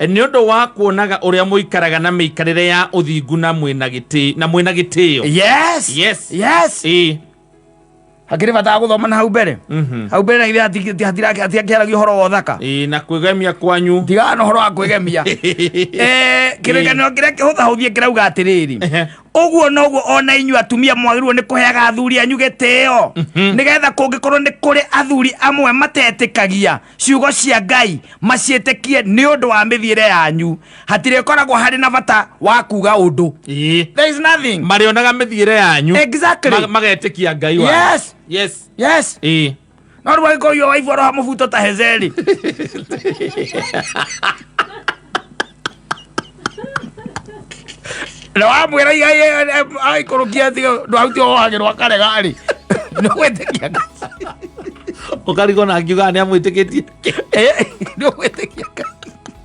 Nĩ ũndũ wa kuonaga ũrĩa mũikaraga na mĩikarĩre ya ũthingu na mwĩna gĩtĩ na mwĩna gĩtĩo. Yes. Yes. Yes. Ĩĩ. Hakĩrĩ bata wa gũthoma na hau mbere. Hau mbere na ithe hatirakĩaragia ũhoro wa ũthaka. Ĩĩ, na kwĩgemia kwanyu. Tigana na ũhoro wa kwĩgemia. Kĩrĩkanĩro kĩrĩa kĩhũthahũthie kĩrauga atĩrĩrĩ, ũguo noguo ona inyuĩ atumia mwagĩrĩirwo nĩ kũheaga athuri anyu gĩtĩo, nĩgetha kũngĩkorwo nĩ kũrĩ athuri amwe matetĩkagia ciugo cia Ngai, maciĩtĩkie nĩ ũndũ wa mĩthiĩre yanyu. Hatirĩkoragwo harĩ na bata wa kuga ũndũ. There is nothing. Marĩonaga mĩthiĩre yanyu. Exactly. Magetĩkia Ngai wao. Yes. Yes. Yes. No rĩu angĩkorwo your wife aroha mũbuto ta Hezeri. Na wamwĩra aikũrũkia atĩ ndwaruti wohagĩrwo akarega rĩ, nĩ ũgwĩtĩkia Ngai. Ũkarigwo na angiuga nĩ amwĩtĩkĩtie. Nĩ ũgwĩtĩkia Ngai.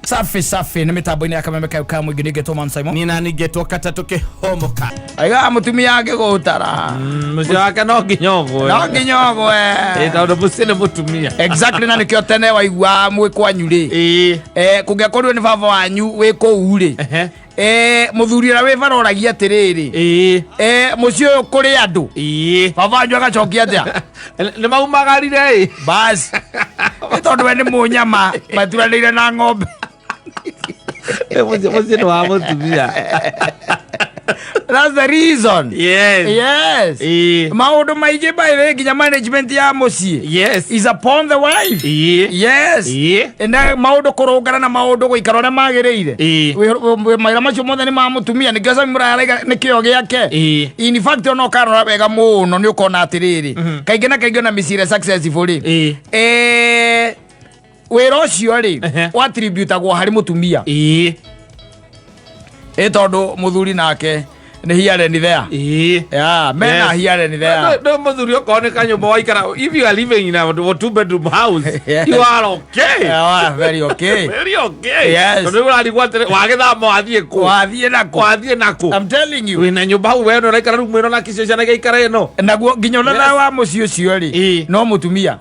Safi safi nĩ mĩtambo-inĩ ya kameme kayo ka mũingĩ nĩngetwo Man Simon. Niĩ nani ngetwo katatũ kĩhomoka. Aigaga mũtumia angĩgũtara. Mũciĩ wake no nginya ũgwe. No nginya ũgwe. Tondũ mũciĩ nĩ mũtumia. Exactly, na nĩkĩo tene waigua mwĩ kwanyu rĩ. Kũngĩakorirwo nĩ baba wanyu wĩ kũu rĩ. Mũthuri ũrĩa wĩ bara oragia atĩrĩrĩ. Mũciĩ ũyũ kũrĩ andũ. Baba wanyu agacokia atĩa? Nĩ maumagarire ĩ. Bas. Nĩ tondũ we nĩ mũnyama maturanĩire na ng'ombe. Mũciĩ nĩ wa mũtumia. That's the reason. Yes. Yes. Maũndũ maingĩ by the way, nginya management ya mũciĩ. Yes. Is upon the wife. Yes. Na maũndũ kũrũngana na maũndũ gũikara ũrĩa magĩrĩire. Mawĩra macio mothe nĩ ma mũtumia, nĩkĩo Sami Muraya araiga nĩ kĩo gĩake. In fact, ona ũkarora wega mũno nĩ ũkona atĩrĩrĩ, kaingĩ na kaingĩ ona mĩciĩ ĩrĩa successful rĩ, wĩra ũcio rĩ, watributagwo harĩ mũtumia. Ĩ tondũ mũthuri nake nĩ here and there. Yeah, men are here and there. No, no, mũthuri okorwo nĩ kanyũmba waikara, if you are living in a 2 bedroom house, you are okay. Yeah, very okay. Very okay. Yes. Tondũ rĩu ũrarigwo atĩrĩ, wagĩthama wathiĩ kũ? Wathiĩ na kũ? Wathiĩ na kũ? I'm telling you. Wĩna nyũmba hau we ũraikara rumu ĩno na kicio ciana igaikara ĩno. Naguo nginya ona thayũ wa mũciĩ ũcio rĩ, no mũtumia.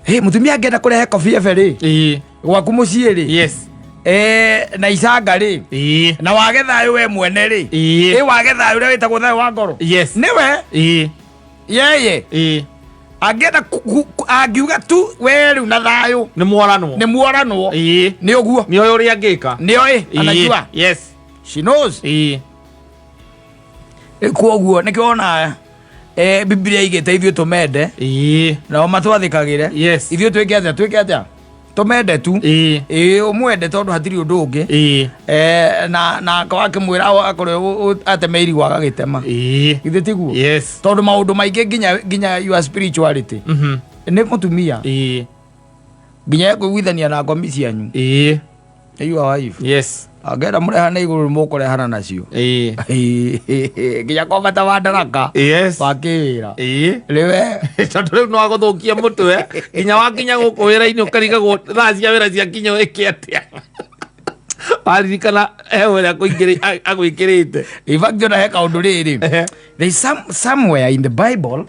Hey, mũtumia angĩenda kũrehe kobi ebe rĩ, gwaku mũciĩ rĩ, Yes. Na icanga rĩ, na wage thayũ we mwene rĩ, ĩ wage thayũ ũrĩa wĩtagwo thayũ wa ngoro. Yes. Nĩwe. Yeye. Angĩenda angiuga tu we rĩu na thayũ. Nĩ mworanwo. Nĩ mworanwo. Nĩ ũguo. Nĩ oĩ ũrĩa angĩka. Nĩ oĩ, anajua. Yes. She knows. Koguo nĩkĩo ona Biblia igĩte ithuĩ tũmende. Nao matwathĩkagĩre. Yes. Ithuĩ twĩke atĩa? Twĩke atĩa? Tũmende tu. Ĩĩ, ũmwende tondũ hatirĩ ũndũ ũngĩ. Na wakĩmwĩra akorwo ateme irigũ agagĩtema. Githĩ tiguo? Yes. Tondũ maũndũ maingĩ nginya your spirituality nĩ mũtumia. Nginya ekũiguithania na ngomi cianyu. Nĩ your wife. Yes. Angĩenda mũrehane igũrũ mũkũrehana nacio. Nginya kwa bata wa ndaraka. Yes. Wa kĩwĩra. Rĩwe. Tondũ rĩu no agũthũkia mũtwe nginya wakinya gũkũ wĩra-inĩ ũkarigagwo thaa cia wĩra ciakinya wĩke atĩa. Waririkana he wĩra agwĩkĩrĩte. In fact, ona he kaũndũ rĩrĩ. There is somewhere in the Bible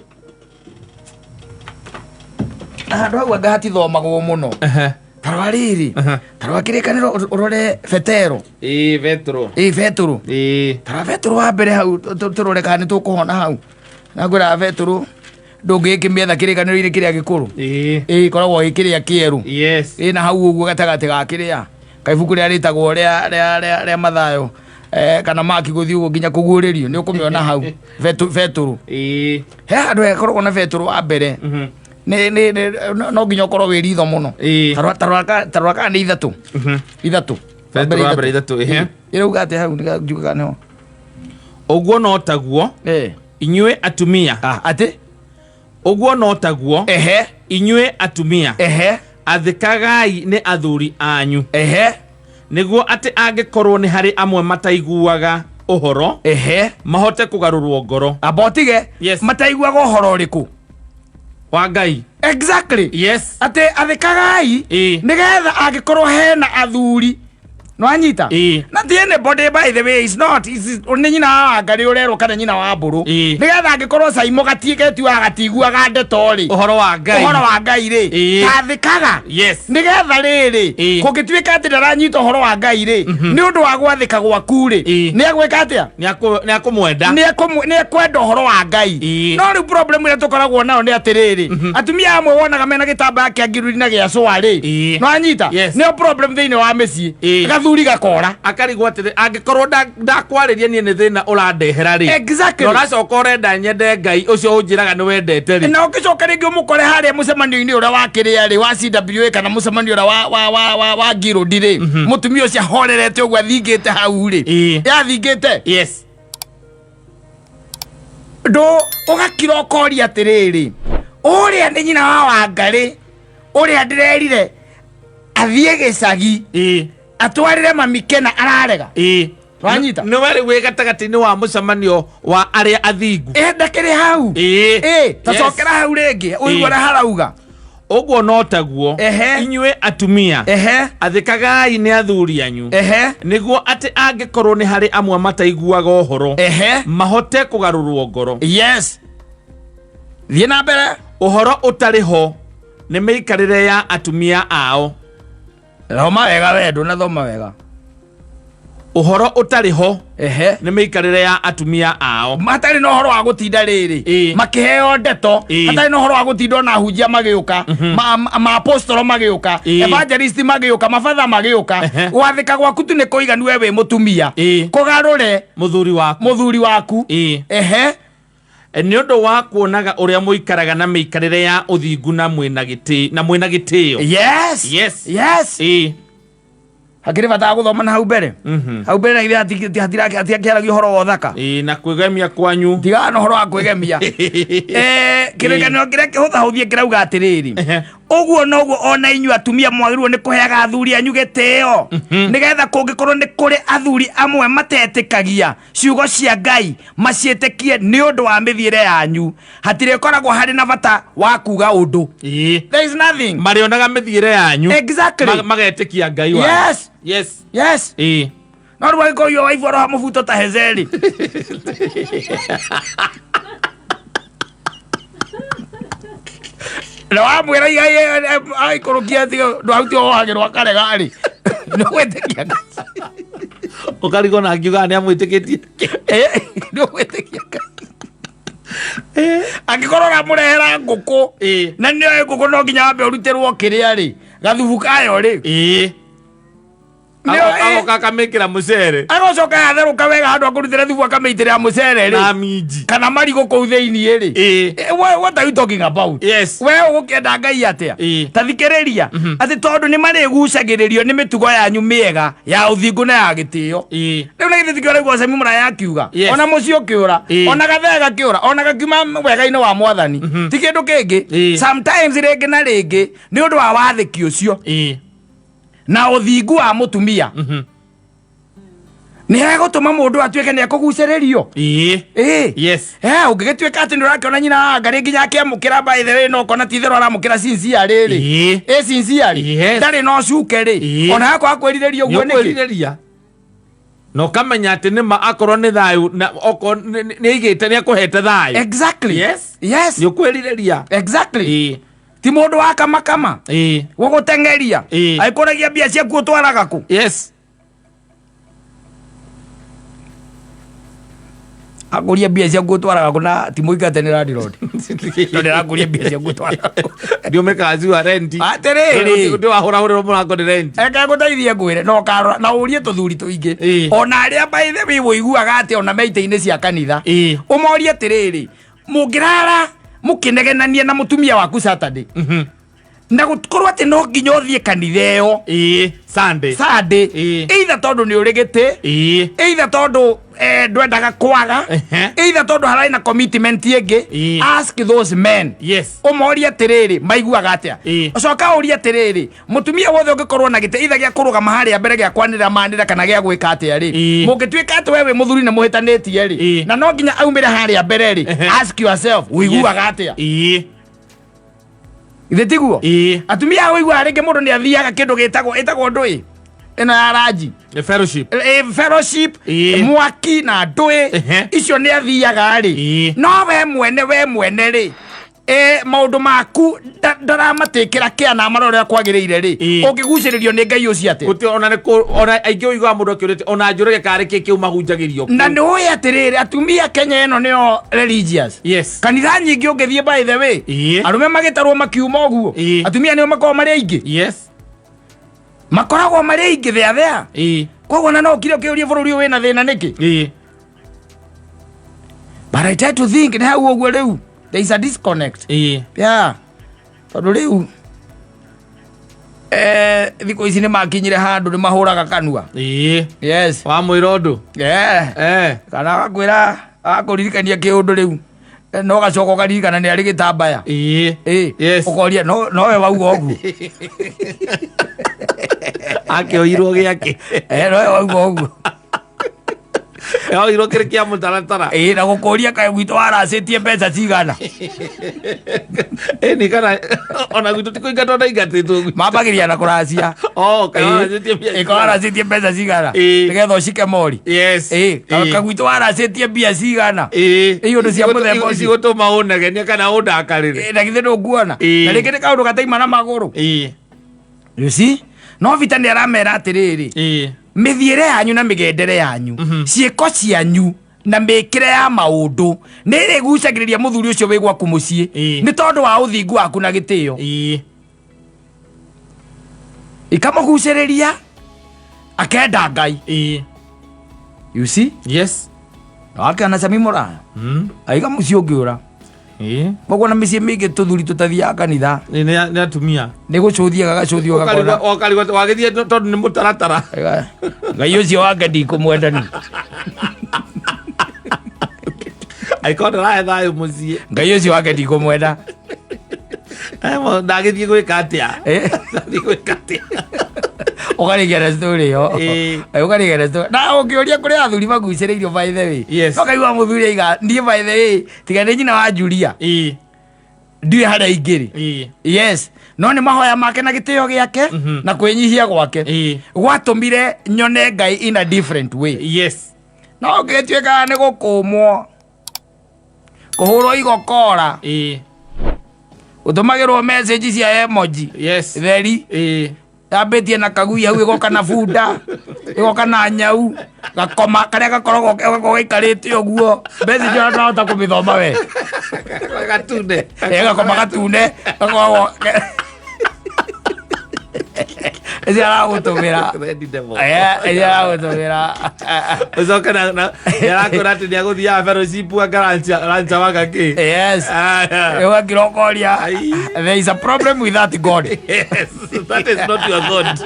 na handũ hau anga hatithomagwo mũno. Tarora rĩrĩ, tarora kĩrĩkanĩro ũrore Petero. Ĩĩ, Petero. Ĩĩ, Petero. Tarora Petero wa mbere hau, tũrore kana nĩ tũkũhona hau. Na ngwĩraga Petero ndũngĩkĩmĩetha kĩrĩkanĩro-inĩ kĩrĩa gĩkũrũ. Ĩĩ, ĩkoragwo ĩ kĩrĩa kĩerũ. Yes. Ĩĩ, na hau ũguo gatagatĩ ga kĩrĩa kaibuku rĩrĩa rĩtagwo rĩa Mathayo, kana Maki gũthiĩ ũguo nginya kũguũrĩrio, nĩ ũkũmĩona hau. Betũrũ. He handũ hekoragwo na Betũrũ wa mbere. No nginya ũkorwo wĩ ritho mũno. Tarora kana nĩ ithatũ. Ithatũ. Betũrũ wa mbere ithatũ, ehe. Ĩrauga atĩa hau njugaga nĩho? Ũguo no taguo inyuĩ atumia. Atĩ? Ũguo no taguo inyuĩ atumia. Athĩkagai nĩ athuri anyu. Nĩguo atĩ angĩkorwo nĩ harĩ amwe mataiguaga ũhoro, mahote kũgarũrwo ngoro. Amba ũtige. Yes. Mataiguaga ũhoro ũrĩkũ? Wa Ngai. Exactly. Yes. Atĩ athĩkagai nĩgetha angĩkorwo hena athuri Nwanyita? Ĩĩ. Na ti anybody, by the way, is not is nĩ nyina wa Ngarĩ ũrerwo kana nyina wa mbũrũ. Nĩgetha angĩkorwo Caimo gatiĩketuaga gatiguaga ndeto rĩ, Ũhoro wa Ngai. Ũhoro wa Ngai rĩ, tathĩkaga. Nĩgetha rĩrĩ, kũngĩtuĩka atĩ ndaranyita ũhoro wa Ngai rĩ, nĩ ũndũ wa gwathĩka gwaku rĩ, nĩ egwĩka atĩa? Nĩ akũmwenda. Nĩ ekwenda ũhoro wa Ngai. No rĩu problem ĩrĩa tũkoragwo nayo nĩ atĩrĩrĩ, atumia amwe wonaga mena gĩtambaya kĩa ngiruri na gĩa cũa rĩ, nwanyita? Nĩo problem thĩinĩ wa mĩciĩ. Gathuri gakora. Akarigwo atĩrĩ, angĩkorwo ndakwarĩria niĩ nĩ thĩna ũrandehera rĩ, na ũracoka ũrenda nyende Ngai ũcio ũnjĩraga nĩ wendete rĩ. Na ũngĩcoka rĩngĩ ũmũkore harĩa mũcemanio-inĩ ũrĩa wa kĩrĩa rĩ, wa CWA kana mũcemanio ũrĩa wa ngirũndi rĩ, mũtumia ũcio ahorerete ũguo athingĩte hau rĩ. Yathingĩte. Ndũ ũgakira ũkoria atĩrĩrĩ, ũrĩa nĩ nyina wa Wangarĩ ũrĩa ndĩrerire athiĩ gĩcagi atwarĩre mami Kena ararega. Wanyita? Nĩ we rĩu wĩ gatagatĩ-inĩ wa mũcemanio wa arĩa athingu. Ndakĩrĩ hau. Ta cokera hau rĩngĩ ũigue ũrĩa harauga. Ũguo no taguo inyuĩ atumia, athĩkagai nĩ athuri anyu, nĩguo atĩ angĩkorwo nĩ harĩ amwe mataiguaga ũhoro, mahote kũgarũrwo ngoro. Yes, thiĩ na mbere. Ũhoro ũtarĩ ho nĩ mĩikarĩre ya atumia ao. Thoma wega we, ndũnathoma wega. Ũhoro ũtarĩ ho nĩ mĩikarĩre ya atumia ao. Matarĩ na ũhoro wa gũtinda rĩrĩ makĩheo ndeto, hatarĩ na ũhoro wa gũtinda ona ahunjia magĩũka, maapostolo magĩũka, evangelist magĩũka, mabatha magĩũka. Gwathĩka gwaku tu nĩ kũiganu we wĩ mũtumia kũgarũre mũthuri waku. Mũthuri waku. Nĩ ũndũ wa kuonaga ũrĩa mũikaraga na mĩikarĩre ya ũthingu na mwĩna gĩtĩ na mwĩna gĩtĩo. Yes. Yes. Yes. Hakĩrĩ bata wa gũthoma na hau mbere. Hau mbere na ithe hatiakĩaragia ũhoro wa ũthaka. Na kwĩgemia kwanyu. Tigana na ũhoro wa kwĩgemia. Kĩrĩkanĩro kĩrĩa kĩhũthahũthie kĩrauga atĩrĩrĩ, ũguo noguo ona inyuĩ atumia mwagĩrĩirwo nĩ kũheaga athuri anyu gĩtĩo, nĩgetha kũngĩkorwo nĩ kũrĩ athuri amwe matetĩkagia ciugo cia Ngai, maciĩtĩkie nĩ ũndũ wa mĩthiĩre yanyu. Hatirĩkoragwo harĩ na bata wa kuga ũndũ. There is nothing. Marĩonaga mĩthiĩre yanyu. Exactly. Magetĩkia Ngai wanyu. Yes. Yes. Yes. No rĩu angĩkorwo iyo waifu aroha mũbuto ta Hezeri. Na wamwĩra aikũrũkia ndwahutia wohagĩrwo akarega rĩ, nĩ ũgwĩtĩkia Ngai? Ũkarigwo na angiugaga nĩ amwĩtĩkĩtie. Nĩ ũgwĩtĩkia Ngai? Angĩkorwo ũramũrehera ngũkũ na nĩoĩ ngũkũ no nginya wambe ũrutĩrwo kĩrĩa rĩ, gathubu kayo rĩ. Nĩo, Agoka akamĩkĩra mũcere. Agocoka yatherũka wega handũ akũrutĩra thubu akamĩitĩrĩra mũcere rĩ. Na minji. Kana marigũ kũu thĩiniĩ rĩ. What are you talking about? Yes. We ũgũkĩenda Ngai atĩa? Ta thikĩrĩria atĩ tondũ nĩ marĩgucagĩrĩrio nĩ mĩtugo yanyu mĩega ya ũthingu na ya gĩtĩo. Rĩu na githĩ tikĩo ũraigua Sami Mũraya akiuga? Yes. Ona mũciĩ ũkĩũra, ona gathee gakĩũra, ona gakiuma wega-inĩ wa mwathani. Ti kĩndũ kĩngĩ. Sometimes rĩngĩ na rĩngĩ nĩ ũndũ wa wathĩki ũcio na ũthingu wa mũtumia nĩ hegũtũma mũndũ atuĩke nĩ ekũgucĩrĩrio. Yes. Ũngĩgĩtuĩka atĩ nĩ ũrakĩona nyina wa Ngarĩ nginya akĩamũkĩra, by the way, no ũkona ti itherũ aramũkĩra sincere rĩ. Ĩ sincere. Ndarĩ na ũcuke rĩ. Ona yakwaga kwĩrirĩria ũguo nĩkĩ? Nĩũkwĩrirĩria na ũkamenya atĩ nĩma akorwo nĩ thayũ na okorwo nĩ aigĩte nĩ akũhete thayũ. Exactly. Yes. Yes. Nĩ ũkwĩrirĩria. Exactly. Ti mũndũ wa kamakama. Gũgũteng'eria. Agĩkũragia mbia ciaku ũtwaraga kũ? Yes. Akũria mbia ciaku ũtwaraga kũ na ti mũingate nĩ landlord. No ndĩrakũria mbia ciaku ũtwaraga kũ. Ndiũmĩkaga ciwa renti. Atĩrĩrĩ. Ndĩ wahũrahũrĩrwo mũrango nĩ renti. Reke ngũteithie ngwĩre na ũkarora na ũrie tũthuri tũingĩ. Ona arĩa by the way ũiguaga atĩ ona me itĩ-inĩ cia kanitha. Ũmorie atĩrĩrĩ, mũngĩrara mũkĩnegenania na mũtumia waku Saturday, na gũkorwo atĩ no nginya ũthiĩ kanitha ĩyo Sunday. Sunday, either tondũ nĩ ũrĩ gĩtĩ, either tondũ ndwendaga kwaga, either tondũ hararĩ na commitment ĩngĩ, ask those men. Ũmorie atĩrĩrĩ, maiguaga atĩa? Ũcoka ũrie atĩrĩrĩ, mũtumia wothe ũngĩkorwo na gĩtĩ either gĩa kũrũgama harĩa mbere gĩa kwanĩrĩra manĩrĩra kana gĩa gwĩka atĩa rĩ, mũngĩtuĩka atĩ we wĩ mũthuri nĩ mũhĩtanĩtie rĩ, na no nginya aumĩre harĩa mbere rĩ, ask yourself, ũiguaga atĩa? Githĩ tiguo? Atumia aya ũiguaga rĩngĩ mũndũ nĩ athiaga kĩndũ gĩtagwo ĩtagwo ndũĩ. Ĩno ya ranji. The fellowship. Fellowship. Mwaki na ndũĩ. Icio nĩ athiaga rĩ. No we mwene, we mwene rĩ, maũndũ maku ndaramatĩkĩra kĩa na marora ũrĩa kwagĩrĩire rĩ, ũngĩgucĩrĩrio nĩ Ngai ũcio atĩa? Gũtirĩ ona nĩ ona aingĩ ũiguaga mũndũ akĩũrĩte ona njũrĩge karĩ kĩ kĩu mahunjagĩrio kũu. Na nĩ ũĩ atĩrĩrĩ, atumia Kenya ĩno nĩo religious. Kanitha nyingĩ ũngĩthiĩ, by the way, arũme magĩtarwo makiuma ũguo, atumia nĩo makoragwo marĩ aingĩ. Makoragwo marĩ aingĩ thea thea. Koguo na no ũkire ũkĩũrie bũrũri ũyũ wĩna thĩna nĩkĩ. But I try to think nĩ hau ũguo rĩu there is a disconnect. Yeah, tondũ rĩu thikũ ici nĩ makinyire handũ nĩ mahũraga kanua. Yes. Wamwĩra ũndũ. Kana agakwĩra, agakũririkania kĩũndũ rĩu, no gacoka ũkaririkana nĩ arĩ gĩtambaya. Ũkoria nowe wauga ũguo. Akĩoirwo gĩake. Nowe wauga ũguo. Oirwo kĩrĩ kĩa mũtaratara. Na gũkũria kaĩ gwitũ waracĩtie mbeca cigana. Ĩni kana ona gwitũ ti kũingatwo na ingatĩtwo gwitũ. Mambagĩria na kũracia. Oh, kana waracĩtie mbia Ĩ, waracĩtie mbeca cigana, nĩgetha ũcike mori. Kagwitũ waracĩtie mbia cigana. Ĩ, ũndũ cia mũthemba ũcio. Cigũtũma ũnegenie kana ũndakarĩre. Na githĩ ndũkuona? Na rĩngĩ nĩ kaũndũ gataima na magũrũ. You see, no Vita nĩ aramera atĩrĩrĩ, mĩthiĩre yanyu na mĩgendere yanyu, ciĩko cianyu na mĩkĩre ya maũndũ nĩ ĩrĩgucagĩrĩria mũthuri ũcio wĩ gwaku mũciĩ, nĩ tondũ wa ũthingu waku na gĩtĩo. Ikamũgucĩrĩria akenda Ngai. You see? Yes. Wakĩona cami mũraya aiga mũciĩ ũngĩũra. Koguo na mĩciĩ mĩingĩ tũthuri tũtathiaga kanitha. Nĩ atumia. Nĩ gũcũthia gagacũthio gakona. Ũkarigwo wagĩthiĩ tondũ nĩ mũtaratara. Ngai ũcio wake ndikũmwenda ni. Angĩkorwo ndarahe thayũ mũciĩ. Ngai ũcio wake ndikũmwenda. Ndagĩthiĩ gwĩka atĩa? Ndathiĩ gwĩka atĩa? Ũkarĩkia na story ĩyo. Ũkarĩkia na story. Na ũngĩũria kũrĩ athuri magucĩrĩirio, by the way. No kaigua mũthuri aiga, niĩ by the way, tiga nĩ nyina wa Julia, ndiũĩ harĩa ingĩrĩ. Yes, no nĩ mahoya make na gĩtĩo gĩake na kwĩnyihia gwake gwatũmire nyone Ngai in a different way. No ũngĩtuĩka nĩ gũkũmwo, kũhũrwo igokora, gũtũmagĩrwo message cia emoji theri, yambĩtie na kagui hau, ĩgoka na bunda, ĩgoka na nyau, gakoma karĩa gakoragwo gakoragwo gaikarĩte ũguo, message ĩyo ndahota kũmĩthoma we. Gatune. Gakoma gatune gakoragwo ĩcio aragũtũmĩra. Red devil. Ĩcio aragũtũmĩra. Ũcoke na nĩarakwĩra atĩ nĩagũthiaga fellowship akarancha waka kĩ. Ũgakira ũkoria, Ai. there is a problem with that God. Yes, that is not your God.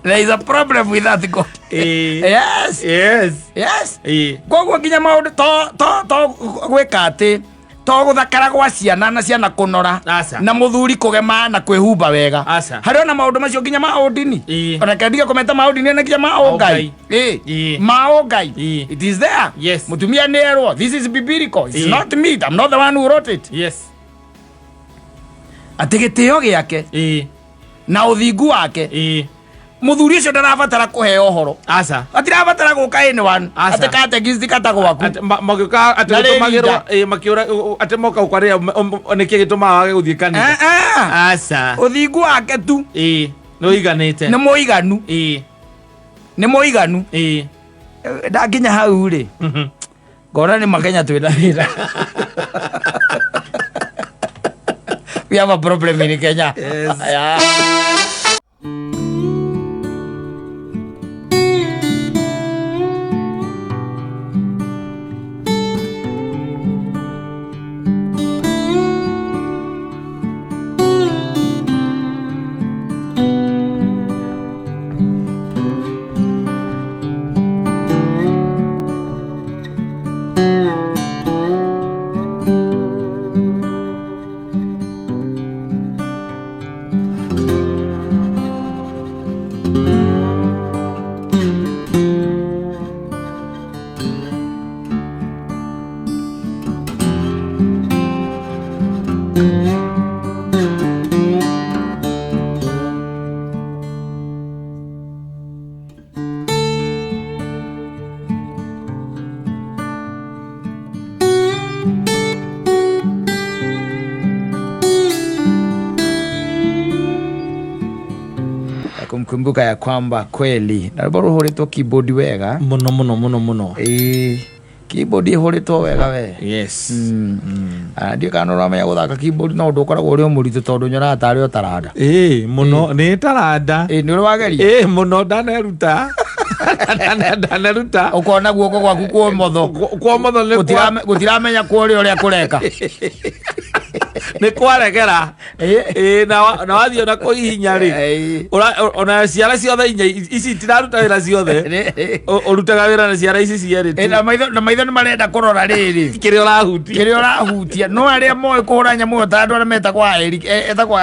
There is a problem with that God. Yes. Yes. Koguo nginya maũndũ to gwĩka atĩ to gũthakara gwa ciana na ciana kũnora Aca. na mũthuri kũgema na kwĩhumba wega. Aca. Harĩ ona maũndũ macio nginya ma ũndini. Ona kendige kũmeta ma ũndini, na nginya ma ũngai. Ma ũngai. It is there. Mũtumia nĩ erwo this is biblical, it's not me, I'm not the one who wrote it, atĩ gĩtĩo gĩake na ũthingu wake, mũthuri ũcio ndarabatara kũheo ũhoro. Aca. Atirabatara gũka anyone. Aca. Atĩ katekist kata gwaku. Atĩ magĩũka atĩ Na rĩ gũtũmagĩrwo leader. Makĩũra atĩ moka gũkwarĩra nĩkĩ gĩtũmaga wage gũthiĩ kanitha. Aca. Ũthingu wake tu Nĩ ũiganĩte. Nĩ mũiganu. Nĩ mũiganu. Ndakinya hau rĩ, ngona nĩ makenya twĩna thĩna. We have a problem in Kenya. Yes. Yeah. Kumbuka ya kwamba kweli na rwĩmbo rũhũrĩtwo keyboard wega. Muno muno muno muno. Ĩĩ, keyboard ĩhũrĩtwo wega we. Yes. Ah, ndiũ kana ũramenya gũthaka keyboard no ũndũ ũkoragwo ũrĩ o mũritũ tondũ nyonaga tarĩ o taranda. Ĩĩ, muno nĩ taranda. Ĩĩ, nĩ ũrĩ wageria? Ĩĩ, muno ndaneruta. Ndaneruta. Ũkona guoko gwaku kwa ũmotho. Kwa ũmotho nĩ kwa Gũtiramenya kwa ũrĩa ũrĩa kũreka. Nĩ kwaregera. Ĩĩ, na wathiĩ ona kũhihinya rĩ, ona ciara ciothe inya ici itiraruta wĩra ciothe. Ũrutaga wĩra na ciara ici cierĩ tu. Na maitho nĩ marenda kũrora rĩrĩ kĩrĩa ũrahutia. Kĩrĩa ũrahutia. No arĩa moĩ kũhũra nyamũ ĩyo ta andũ arĩa metagwo Eric, etagwo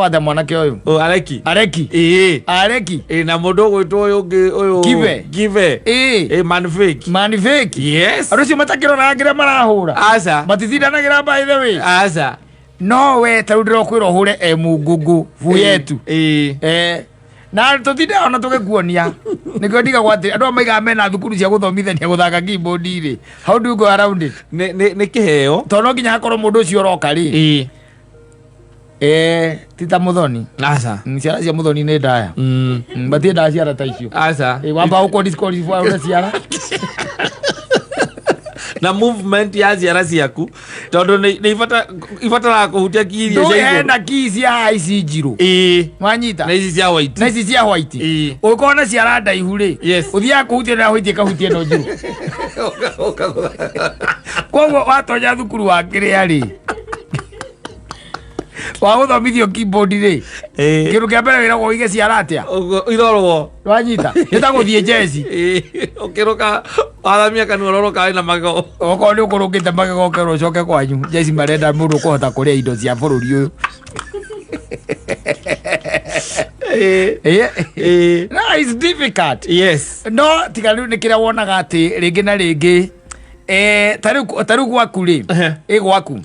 atĩa mwanake ũyũ? Ũ, Areki. Areki. Ĩĩ. Areki. Ĩĩ, na mũndũ ũgwĩtwo ũyũ ũngĩ ũyũ. Give. Give. Ĩĩ, man fake. Man fake. Yes. Andũ acio matakĩroraga kĩrĩa marahũra. Aca. Matitindanagĩra, by the way. Aca. No we ta rĩu ndĩrokwĩra ũhũre e mungungu bu yetu. Ĩĩ. Na tũtindaga ona tũgĩkuonia nĩkĩo ndigagwo atĩ andũ aya maigaga mena thukuru cia gũthomithania gũthaka keyboard rĩ, how do you go around it? Nĩ kĩheo. Tondũ no nginya hakorwo mũndũ ũcio ũroka rĩ, ti ta mũthoni. Aca. Ciara cia mũthoni nĩ ndaya. Matiendaga ciara ta icio. Aca. Wamba ũkwo disqualify ũrĩa ciara. Na movement ya ciara ciaku tondũ nĩ ibataraga kũhutia ki iria cia igũrũ. Hena kii cia haha ici njirũ. Wanyita? Na ici cia white. Na ici cia white. Ũngĩkorwo na ciara ndaihu rĩ, ũthiaga kũhutia na white ĩkahutia ĩno njirũ. Koguo watonya thukuru wa kĩrĩa rĩ, wa gũthomithio keyboard rĩ, kĩndũ kĩa mbere wĩragwo ũige ciara atĩa? Ũguo irorwo. Wanyita? Nĩ ta gũthiĩ njeci. Ũkĩrũka wathamia kanua ũrorũka wĩna magego. Okorwo nĩ ũkũrũkĩte magego ũkerwo ũcoke kwanyu. Njeci marenda mũndũ ũkũhota kũrĩa indo cia bũrũri ũyũ. No, it's difficult. No tiga rĩu nĩ kĩrĩa wonaga atĩ rĩngĩ na rĩngĩ, ta rĩu gwaku rĩ, ĩ gwaku,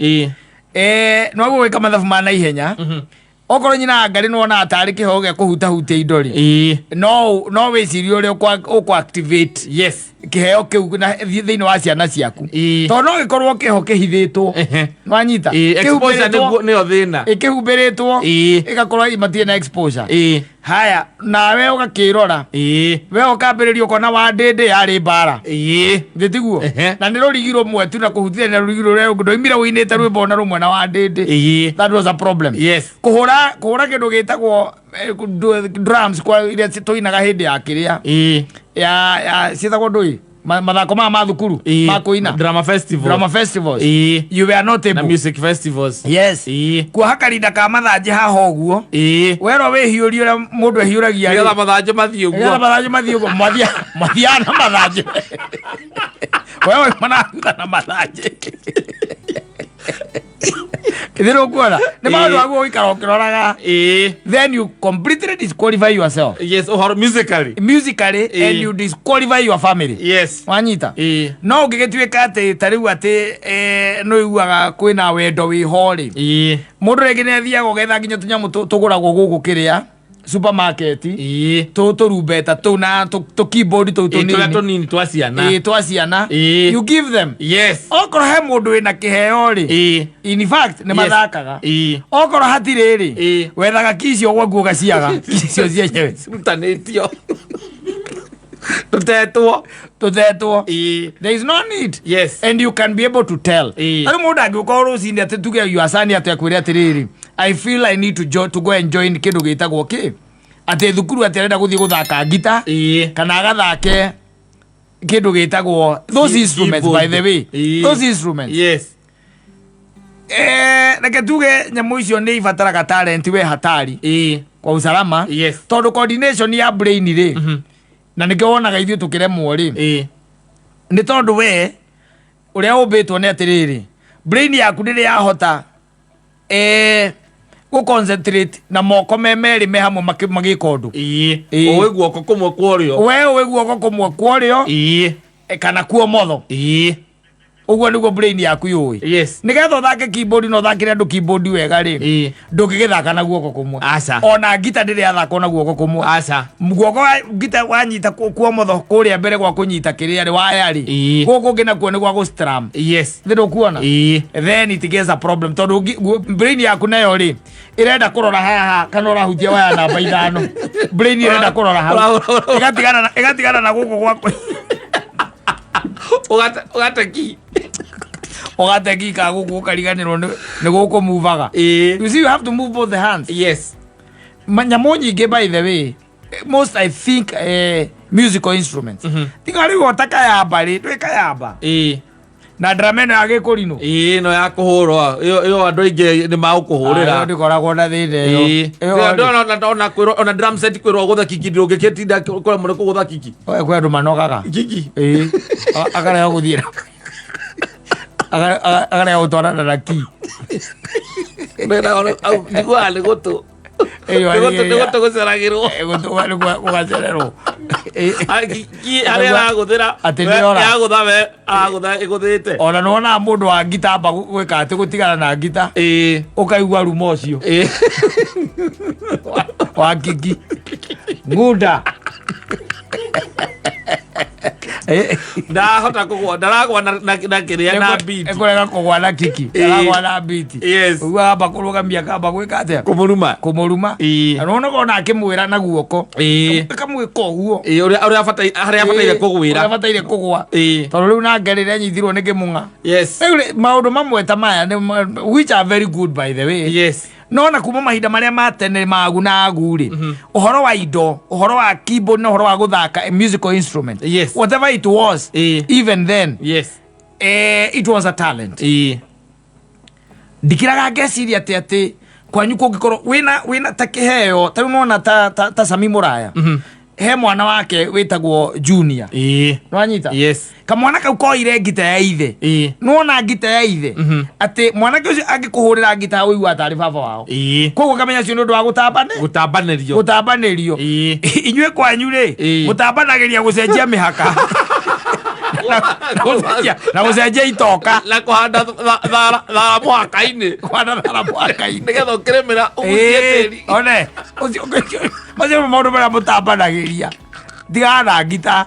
no gwĩka mathabu ma naihenya, okorwo nyina ngari nĩ wonaga tarĩ kĩheo gĩa kũhutahutia indo rĩ, no wĩcirie ũrĩa ũkũ activate kĩheo kĩu na thĩinĩ wa ciana ciaku, tondũ no gĩkorwo kĩho kĩhithĩtwo. Wanyita? Exposure. Nĩyo thĩna. Ĩkĩhumbĩrĩtwo, ĩgakorwo matirĩ na exposure. Haya, nawe ũgakĩrora, we ũkambĩrĩria ũkona wa ndĩndĩ yarĩ mbara. Thĩ tiguo? Na nĩ rũrigi rũmwe tu na kũhutithania rũrigi rũrĩa rũngĩ ndoimire ũinĩte rwĩmbo ona rũmwe na wa ndĩndĩ. That was a problem. Kũhũra kĩndũ gĩtagwo drums kwa iria tũinaga hĩndĩ ya kĩrĩa ya ciĩtagwo ndũĩ mathako maya ma thukuru ma kũina. Drama festival. Drama festivals. You were not Na able. Music festivals. Kuoha karinda ka mathanjĩ haha ũguo, werwo wĩhiũrie ũrĩa mũndũ ehiũragia rĩ, nĩgetha mathanjĩ mathiĩ nĩgetha ũguo. Mathanjĩ mathiĩ ũguo, mathiaga na mathanjĩ, we wauma na thutha na mathanjĩ ithĩ ũkuona nĩ maũndũ aguo gũikara ũkĩroraga. Then you completely disqualify yourself. Yes, ũhoro musically. Musically, and you disqualify your family. Wanyita? No ũngĩgĩtuĩka atĩ ta rĩu atĩ nĩ ũiguaga kwĩna wendo wĩho rĩ, mũndũ rĩngĩ nĩ athiaga ũgetha nginya tũnyamũ tũgũragwo gũkũ kĩrĩa supermarket, tũrumbeta tũu na tũ keyboard tũu Ĩĩ, tũrĩa tũnini. Tũnini twa ciana. Ĩĩ, twa ciana. You give them. Okorwo he mũndũ wĩna kĩheo rĩ, in fact nĩ mathakaga. Okorwo hatirĩ rĩ, wethaga kicio gwaku ũgaciaga kicio cienyewe. Cirutanĩtio tũtetwo. Tũtetwo. There is no need. And you can be able to tell. Tarĩu mũndũ angĩũka o rũcinĩ atĩ tuge your son atĩ akwĩre atĩrĩrĩ, "I feel I need to go and join kĩndũ gĩtagwo kĩ atĩ thukuru," atĩ arenda gũthiĩ gũthaka ngita kana agathake kĩndũ gĩtagwo those instruments, by the way. Those instruments, reke tuge nyamũ icio nĩ ibataraga talent we hatari kwa usalama, tondũ coordination ya brain rĩ, na nĩkĩo wonaga ithuĩ tũkĩremwo rĩ, nĩ tondũ we ũrĩa ũmbĩtwo nĩ atĩrĩrĩ, brain yaku ndĩrĩ yahota gũ concentrate na moko me merĩ me hamwe magĩka ũndũ. Ũĩ guoko kũmwe kwa ũrĩo. We ũĩ guoko kũmwe kwa ũrĩo, kana kuo motho. Ũguo nĩguo brain yaku yũĩ. Nĩgetha ũthake keyboard na ũthakĩre andũ keyboard wega rĩ, ndũngĩgĩthaka na guoko kũmwe. Aca. Ona ngita ndĩrĩ yathakwo na guoko kũmwe. Aca. Guoko wa ngita wanyita kuomotho kũrĩa mbere gwa kũnyita kĩrĩa rĩ waya rĩ, gũkũ ũngĩ nakuo nĩ gwa gũ-strum. Thĩ ndũkuona? Then it gets a problem tondũ brain yaku nayo rĩ ĩrenda kũrora haha kana ũrahutia waya namba 5, brain ĩrenda kũrora hau, ĩgatigana na gũkũ gwaku. Ũgate ki. Ũgate ki ka gũkũ ũkariganĩrwo nĩ gũkũ muvaga. You see, you have to move both the hands. Nyamũ nyingĩ, by the way, most, I think, musical instruments, tiga rĩu ota kayamba rĩ, ndwĩ kayamba na drama ĩno ya gĩkũrinũ. Ĩĩ, ĩno ya kũhũrwo ĩyo andũ aingĩ nĩ magũkũhũrĩra. Ĩyo ndĩkoragwo na thĩna ĩyo. Ĩyo Andũ ona kwĩrwo, ona drum set kwĩrwo gũtha kiki, ndũngĩkĩtinda kũremwo nĩ kũgũtha kiki. Oe, kwĩ andũ manogaga. Kiki. Ĩĩ. Akarega gũthiĩ akarega gũtwarana na ki. Njiguaga nĩ gũtũ. Ĩyo Nĩ gũtũ, nĩ gũtũ gũceragĩrwo. Gũtũ gũgacererwo. Ki harĩa aragũthĩra. Atĩ nĩora. Yagũtha we aragũtha ĩgũthĩte. Ona nĩwonaga mũndũ wa ngita amba gwĩka atĩ gũtigana na ngita, ũkaigua ruma ũcio wa kiki ngunda. Ndahota kũgwa, ndaragwa na kĩrĩa na beat. Ĩkũrega kũgwa na kiki. Aragwa na beat. Ũguo amba kũrũgamia, akamba gwĩka atĩa? Kũmũruma. Kũmũruma. Na nĩwona ona akĩmwĩra na guoko, akamwĩka ũguo. Ĩĩ, ũrĩa harĩa abataire kũgwĩra. Ũrĩa abataire kũgwa. Tondũ rĩu nake rĩrĩa anyitirwo nĩ kĩmũng'a. Rĩu rĩ, maũndũ mamwe ta maya which are very good, by the way, no na kuma mahinda marĩa ma tene magu na agu rĩ, ũhoro wa indo, ũhoro wa keyboard na ũhoro wa gũthaka a musical instrument, whatever it was, even then, it was a talent. Ndikiraga ngeciria atĩ kwanyu kũngĩkorwo wĩna ta kĩheo ta rĩu nona ta Sami Mũraya, he mwana wake wĩtagwo Junior. Nĩwanyita? Yes. Kamwana kau koire ngita ya ithe. Nĩwona ngita ya ithe, atĩ mwanake ũcio angĩkũhũrĩra ngita ũigua tarĩ baba wao. Koguo kamenya ũcio nĩ ũndũ wa gũtambane Gũtambanĩrio. Gũtambanĩrio. Inyuĩ kwanyu rĩ, mũtambanagĩria gũcenjia mĩhaka na gũcenjia itoka. Na kũhanda thara mũhaka-inĩ. Kũhanda thara mũhaka-inĩ. Nĩgetha ũkĩrĩmĩra ũgucie tĩri. One macio nĩ maũndũ marĩa mũtambanagĩria. Tigana na ngita,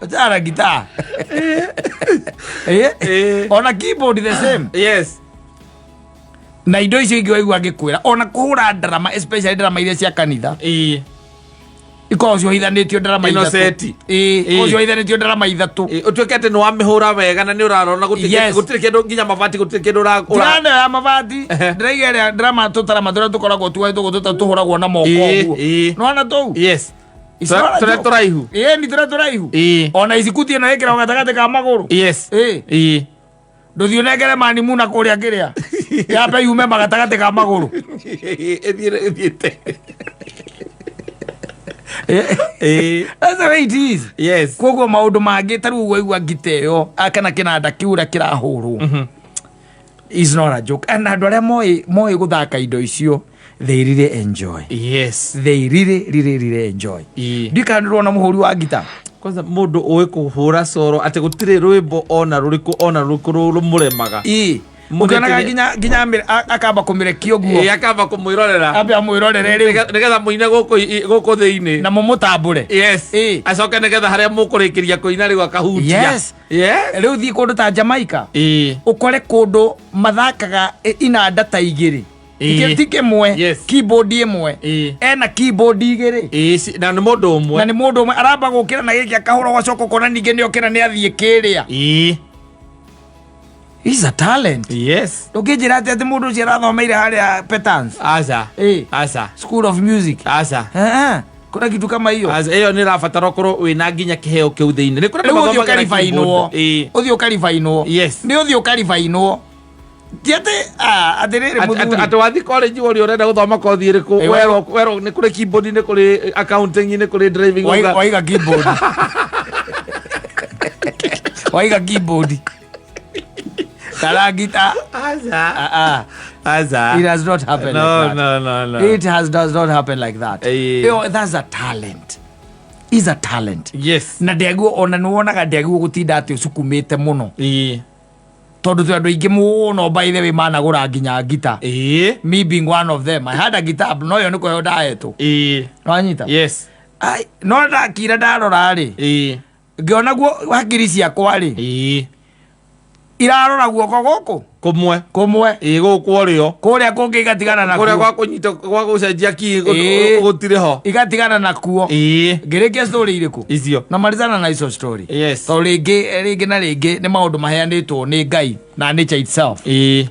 achana na ngita. Ona keyboard the same. Na indo icio ingĩ waigua ngĩkwĩra, ona kũhũra ndarama, especially ndarama iria cia kanitha, ikoragwo ciohithanĩtio ndarama Ĩno 3. seti. Ikoragwo ciohithanĩtio ndarama 3. Ĩĩ, ũtuĩke atĩ nĩ wamĩhũra wega na nĩ ũrarona gũtirĩ gũtirĩ kĩndũ, nginya mabati gũtirĩ kĩndũ Tigana ya mabati. Ndĩraiga ĩrĩa ndarama, tũtarama tũrĩa tũkoragwo tuohetwo gũtũ tũhũragwo na moko ũguo. Nĩwona tũu? Yes. It's not a Tũrĩa joke. tũraihu. Ĩĩ, ni tũrĩa tũraihu. Ona icikuti ĩno ĩkĩragwo gatagatĩ ka magũrũ. Ndũthiĩ ũnengere manimuna kũrĩa kĩrĩa yambe yume magatagatĩ ka magũrũ. Ĩthiĩte. That's the way it is. Koguo maũndũ mangĩ ta rĩu waigua ngita ĩyo kana kĩnanda kĩu ũrĩa kĩrahũrwo is not a joke, and andũ arĩa moĩ gũthaka indo icio, they really enjoy. They really, really, really enjoy. Ndiũĩ kana nĩũrona mũhũri wa ngita. Kwanza mũndũ ũĩ kũhũra coro atĩ gũtirĩ rwĩmbo ona rũrĩkũ rũmũremaga. Ũkĩonaga nginya akamba kũmĩrekia ũguo. Ĩĩ, akamba kũmwĩrorera. Ambe amwĩrorere rĩu. Nĩgetha mũine gũkũ thĩinĩ. Na mũmũtambũre. Acoke nĩgetha harĩa mũkũrĩkĩria kũina rĩu akahutia. Rĩu thiĩ kũndũ ta Jamaica, ũkore kũndũ mathakaga inanda ta igĩrĩ. Ti kĩmwe. Keyboard ĩmwe. Ena keyboard igĩrĩ. Ĩĩ, na nĩ mũndũ ũmwe. Na nĩ mũndũ ũmwe aramba gũkĩra na gĩkĩ akahũra, ũgacoka ũkona ningĩ nĩ okĩra nĩ athiĩ kĩrĩa. Is a talent. Ndũngĩnjĩra atĩ mũndũ ũcio arathomeire harĩa Petans. Aca. Aca. School of Music. Aca. Kuna kitu kama hiyo. Aca, ĩyo nĩ ĩrabatara ũkorwo wĩna nginya kĩheo kĩu thĩinĩ. Nĩ kũrĩ Rĩu ũthiĩ mathomagĩra ũkaribainwo. keyboard. Ũthiĩ ũkaribainwo. Nĩ ũthiĩ ũkaribainwo, ti atĩ atĩrĩrĩ mũthuri. Atĩ wathiĩ college ũrĩa ũrenda gũthoma kothi ĩrĩkũ, werwo nĩ kũrĩ keyboard, nĩ kũrĩ accounting, nĩ kũrĩ driving, Waiga keyboard, waiga keyboard kana ngita. Aca. Ah. Aca. It has not happened No, like that. no. It has does not happen like that. Yo, that's a talent, is a talent. Na ndĩagĩrĩirwo, ona nĩ wonaga ndĩagĩrĩirwo gũtinda atĩ ũcukumĩte mũno. Tondũ twĩ andũ aingĩ mũno, by the way, managũra nginya ngita. Me being one of them, I had a guitar, no yo nĩ kũheo ndahetwo. Nwanyita? Yes. Ai, no ndakira ndarora rĩ, ngĩona guo hakiri ciakwa rĩ irarora guoko gũkũ Kũmwe. Kũmwe. Gũkũ ũrĩo. Kũrĩa kũngĩ igatigana Kũrĩa nakuo. gwa kũnyita, gwa gũcenjia key gũtirĩ ho. Igatigana nakuo. Ngĩrĩkia story irĩkũ? Icio. Na marizana na icio story. Yes. Tondũ rĩngĩ rĩngĩ na rĩngĩ nĩ maũndũ maheanĩtwo nĩ Ngai na nature itself,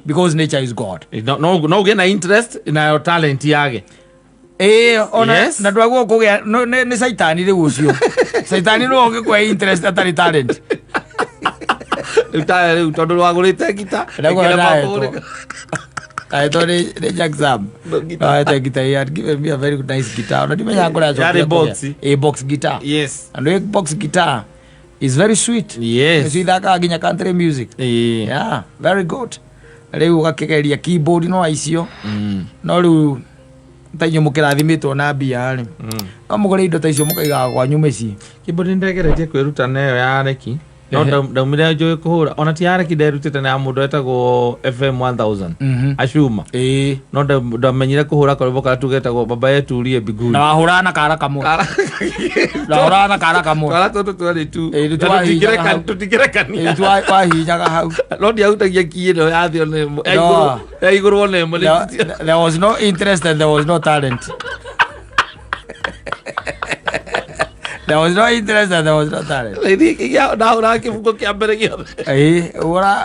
because nature is God. No ũgĩe na interest nayo talent yage. Ĩĩ, ona Yes. na ndwagwo kũgĩa nĩ caitani rĩu, ũcio caitani nĩwe ũngĩkũhe interest atarĩ talent. Rĩu ta rĩu tondũ wagũrĩte ngita. Ndaguo ĩkĩrema ndahetwo. kũgũrĩka. Ndahetwo nĩ Jack Sam. No, guitar. Ndahetwo guitar. He had given me a very nice guitar. Ona ndimenyaga kũrĩa Yarĩ acokire kũgĩa. box. Ĩ, box guitar. And the box guitar is very sweet. Nĩcio ithakaga nginya country music. Yeah, very good. Rĩu ũgakĩgeria keyboard no icio. No rĩu ta inyuĩ mũkĩrathimĩtwo na mbia rĩ, no mũgũre indo ta icio mũkaigaga kwanyu mĩciĩ. Keyboard nĩndegeretie kwĩruta nayo ya reki, no ndaumire njũĩ kũhũra ona ti ya reki, nderutĩte na ya mũndũ etagwo FM 1000 Ashuma. No ndamenyire kũhũra karwĩmbo karĩa tugetagwo Baba Yetu Uliye Mbinguni. Na wahũraga na kara kamwe, wahũraga na kara kamwe. Twara tũtũ twarĩ tu. Ĩĩ, rĩu twahihinyaga hau. Tũtingĩrekania. Ĩĩ, wahihinyaga hau. No ndiahutagia key ĩno ya thĩ ona ĩmwe, ya No. igũrũ, ya igũrũ ona ĩmwe. There was no interest and there was no talent. There was no interest and there was no talent. Ndahũraga kĩbungo kĩa mbere gĩothe. Ĩĩ, ũra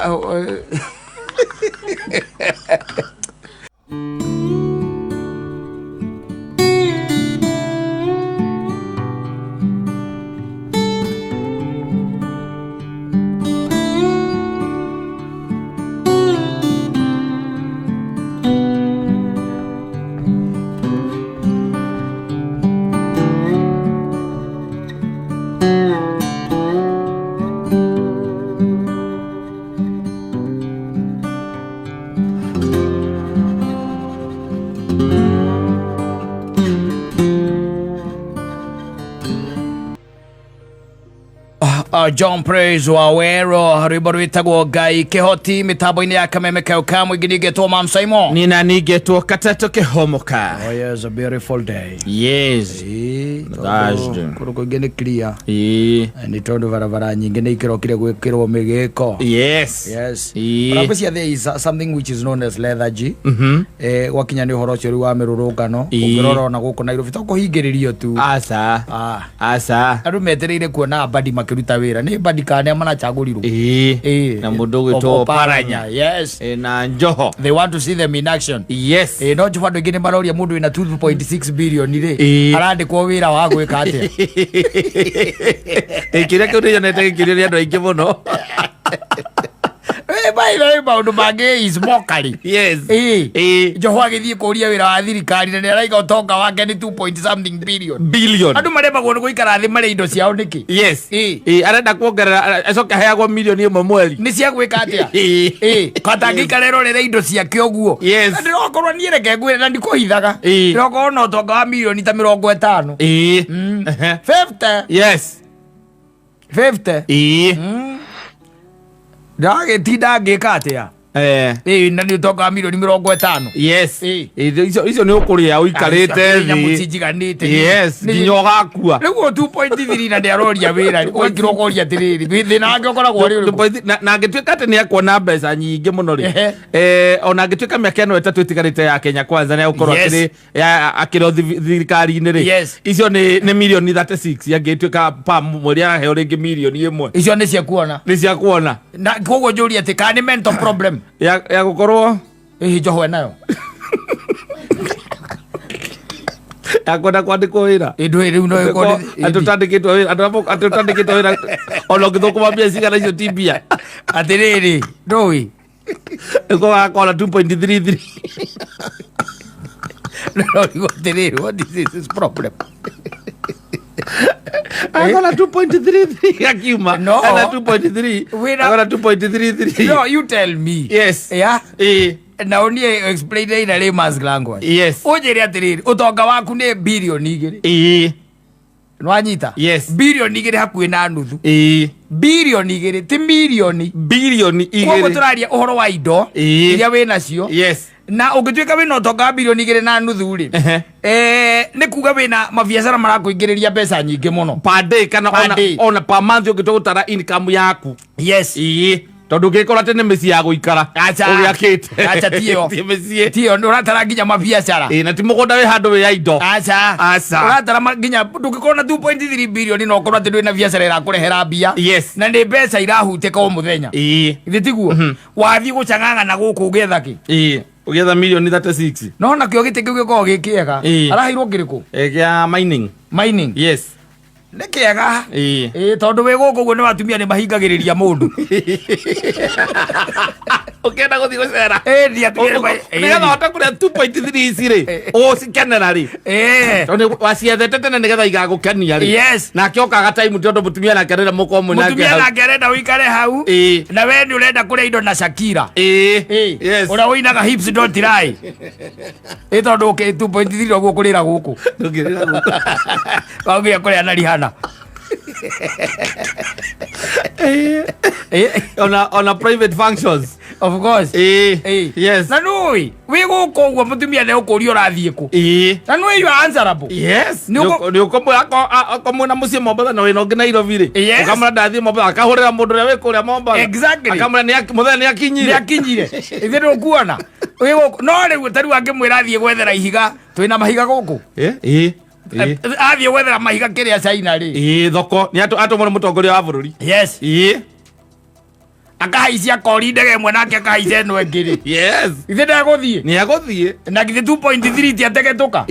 John Praise Wawero, rwĩmbo rwĩtagwo Ngai Kĩhoti, mĩtambo-inĩ ya Kameme Kayo ka mũingĩ. Ningĩtwo Mam Simon. Nina nĩngetwo Katatũ Kĩhomoka. Oh yes, a beautiful day. Yes. Ĩĩ, Thursday. tondũ kũndũ kũingĩ nĩ clear. Nĩ tondũ barabara nyingĩ nĩ ikĩrokire gwĩkĩrwo mĩgĩko. Yes. Yes. But ngwĩciria there is something which is known as lethargy. Gwakinya nĩ ũhoro ũcio rĩu wa mĩrũrũngano. Ũngĩrora ona gũkũ Nairobi to kũhingĩrĩrio tu. Aca. Ah. Aca. Andũ metereire kuona mbandi makĩruta wĩra, nĩ mbandi kana nĩa maracagũrirwo. Na mũndũ ũgwĩtwo Oparanya. Paranya. Yes. Na Njoho. They want to see them in action. No njuba andũ aingĩ nĩ maroria mũndũ wĩna 2.6 billion rĩ, arandĩkwo wĩra wa gwĩka atĩa? Kĩrĩa kĩu nĩnyonete gĩkĩũrio nĩ andũ aingĩ mũno. By the way, maũndũ mangĩ is mockery. Njoho agĩthiĩ kũria wĩra wa thirikari na nĩ araiga ũtonga wake nĩ 2 point something billion. Billion. Andũ maremagwo nĩ gũikara thĩ marĩ indo ciao nĩkĩ? Yes. Arenda kuongerera acoke aheagwo 1 million mweri. Nĩ cia gwĩka atĩa? Katangĩikara erorere indo ciake ũguo. Na ndĩrokorwo niĩ, reke ngwĩre na ndikũhithaga, ndĩrokorwo na ũtonga wa 50 milioni. 50. 50. Ndagĩtinda ngĩka atĩa? Na nĩ ũtonga wa 50 milioni. Yes. Icio nĩ ũkũrĩa ũikarĩte Nyamũ thĩ. cinjiganĩte. Yes, nginya ũgakua. Rĩu o 2.3 na nĩ aroria wĩra, ũgaikira ũkoria atĩrĩrĩ, thĩna wake ũkoragwo ũrĩ ũrĩkũ? Na angĩtuĩka atĩ nĩ ekuona mbeca nyingĩ mũno rĩ, ona angĩtuĩka mĩaka ĩno 3 ĩtigarĩte ya Kenya Kwanza nĩ egũkorwo akĩrĩ o thirikari-inĩ rĩ, icio nĩ 36 milioni angĩtuĩka pa mweri araheo rĩngĩ 1 million. Icio nĩ cia kuona. Nĩ cia kuona. Na koguo njũrie atĩ kana nĩ mental problem ya gũkorwo hihi Njoho enayo? Ya kwenda kwandĩkwo wĩra. Ĩndũ rĩu no ĩkorwo Atĩ ũtandĩkĩtwo wĩra, atĩ ũtandĩkĩtwo wĩra, ona ũngĩthũkũma mbia cigana, icio ti mbia. Atĩrĩrĩ, ndũĩ. Ũgakora 2.33. No rĩu atĩrĩrĩ, what is this problem? Akona 2.33 akiuma. No. Ana 2.3. Akona 2.33. No, you tell me. Yes. Yeah. Na ũniĩ explain in a layman's language. Ũnjĩre atĩrĩrĩ, ũtonga waku nĩ 2 billion. Nwanyita? Yes. 2.5 billion hakuhĩ na nuthu. 2 billion, ti mirioni. Bilioni Koguo igĩrĩ. tũraria ũhoro wa indo iria wĩ nacio. Na ũngĩtuĩka wĩna ũtonga wa 2.5 billion rĩ, nĩ kuga wĩna mabiacara marakũingĩrĩria mbeca nyingĩ mũno. Per day kana Per ona, day. ona per month ũngĩtua gũtara income yaku. Tondũ ũngĩkorwo atĩ nĩ mĩciĩ ya gũikara Acha. ũgĩakĩte. Acha, tiyo. Ti mĩciĩ. Tiyo nĩ ũratara nginya mabiacara. Na ti mũgũnda wĩ handũ wĩ ya indo. Aca. Aca. Ũratara nginya ndũngĩkorwo na 2.3 billion na ũkorwo atĩ ndwĩ na biacara ĩrakũrehera mbia. Na nĩ mbeca irahutĩka o mũthenya. Githĩ tiguo? Wathiĩ gũcang'ang'ana gũkũ ũgĩetha kĩ? Ũgĩetha mirioni 36. No nakĩo gĩtĩ kĩu gĩkoragwo gĩ kĩega. Araheirwo kĩrĩkũ? Gĩa mining. Mining. Yes. Nĩ kĩega. Ĩĩ, tondũ wĩ gũkũ ũguo nĩ atumia nĩ mahingagĩrĩria mũndũ. Ũkĩenda gũthiĩ gũcera. Ĩĩ, atumia nĩ Nĩgetha ũhote kũrĩa 2.3 ici rĩ, ũcikenera rĩ. Tondũ waciethete tene nĩgetha igagũkenia rĩ. Nake okaga time tondũ mũtumia nake arenda mũkorwo mwĩ nake Mũtumia hau. nake arenda ũikare hau. Na we nĩ ũrenda kũrĩa indo na Shakira. Ũrĩa ũinaga hips don't lie. Ĩĩ, tondũ 2.3 ũguo kũrĩra gũkũ. Ndũngĩrĩra gũkũ. Wagire kũrĩa na Rihanna. Ona private functions. Of course. Na nũĩ wĩ gũkũ ũguo mũtumia nĩ ũkũria ũrathiĩ kũ. Na nũĩ you are answerable. Yes. Nĩ Nĩ ũkũmwĩra akorwo mwĩna mũciĩ Mombatha na wĩna ũngĩ Nairobi rĩ. Ũkamwĩra ndathiĩ Mombatha, akahũrĩra mũndũ ũrĩa wĩ kũrĩa Mombatha. Akamwĩra mũthenya nĩ akinyire. Nĩ akinyire. Ithuĩ ndũkuona. Wĩ gũkũ. No rĩu ta rĩu angĩmwĩra athiĩ gwethera ihiga, twĩna mahiga gũkũ. Athiĩ gwethera mahiga kĩrĩa China rĩ. Thoko. Nĩ atũmwo nĩ mũtongoria wa bũrũri. Akahaicia kori ndege ĩmwe nake akahaicia ĩno ĩngĩ rĩ. Ithe ndegũthiĩ. Nĩ egũthiĩ. Na githĩ 2.3 ti ategetũka.